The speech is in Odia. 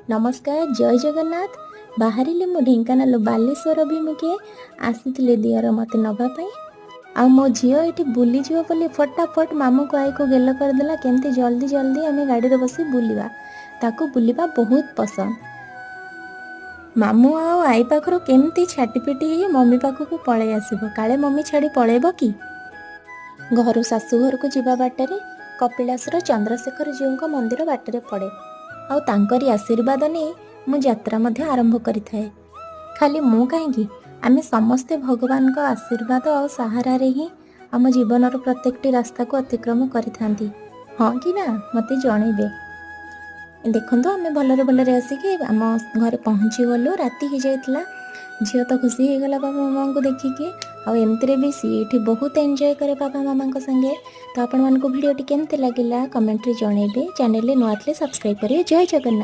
ନମସ୍କାର, ଜୟ ଜଗନ୍ନାଥ। ବାହାରିଲି ମୁଁ ଢେଙ୍କାନାଳ ବାଲେଶ୍ୱର ଅଭିମୁଖେ। ଆସିଥିଲେ ଦିଅର ମୋତେ ନେବା ପାଇଁ। ଆଉ ମୋ ଝିଅ ଏଠି ବୁଲିଯିବ ବୋଲି ଫଟାଫଟ ମାମୁଁକୁ ଆଈକୁ ଗେଲ କରିଦେଲା, କେମିତି ଜଲ୍ଦି ଜଲ୍ଦି ଆମେ ଗାଡ଼ିରେ ବସି ବୁଲିବା। ତାକୁ ବୁଲିବା ବହୁତ ପସନ୍ଦ। ମାମୁଁ ଆଉ ଆଈ ପାଖରୁ କେମିତି ଛାଟିପିଟି ହେଇ ମମି ପାଖକୁ ପଳେଇ ଆସିବ, କାଳେ ମମି ଛାଡ଼ି ପଳେଇବ କି। ଘରୁ ଶାଶୁ ଘରକୁ ଯିବା ବାଟରେ କପିଳାସର ଚନ୍ଦ୍ରଶେଖର ଜୀଉଙ୍କ ମନ୍ଦିର ବାଟରେ ପଡ଼େ ଆଉ ତାଙ୍କରି ଆଶୀର୍ବାଦ ନେଇ ମୁଁ ଯାତ୍ରା ମଧ୍ୟ ଆରମ୍ଭ କରିଥାଏ। ଖାଲି ମୁଁ କାହିଁକି, ଆମେ ସମସ୍ତେ ଭଗବାନଙ୍କ ଆଶୀର୍ବାଦ ଆଉ ସାହାରାରେ ହିଁ ଆମ ଜୀବନର ପ୍ରତ୍ୟେକଟି ରାସ୍ତାକୁ ଅତିକ୍ରମ କରିଥାନ୍ତି। ହଁ କି ନା, ମୋତେ ଜଣେଇବେ। ଦେଖନ୍ତୁ, ଆମେ ଭଲରେ ଭଲରେ ଆସିକି ଆମ ଘରେ ପହଞ୍ଚିଗଲୁ। ରାତି ହେଇଯାଇଥିଲା। ଝିଅ ତ ଖୁସି ହେଇଗଲା ବାବା ମାମାଙ୍କୁ ଦେଖିକି। ଆଉ ଏମିତିରେ ବି ସିଏ ଏଠି ବହୁତ ଏନ୍ଜୟ କରେ ବାବା ମାମାଙ୍କ ସାଙ୍ଗେ। ତ ଆପଣମାନଙ୍କୁ ଭିଡ଼ିଓଟି କେମିତି ଲାଗିଲା, କମେଣ୍ଟରେ ଜଣେଇବେ। ଚ୍ୟାନେଲରେ ନୂଆ ଥିଲେ ସବସ୍କ୍ରାଇବ୍ କରିବେ। ଜୟ ଜଗନ୍ନାଥ।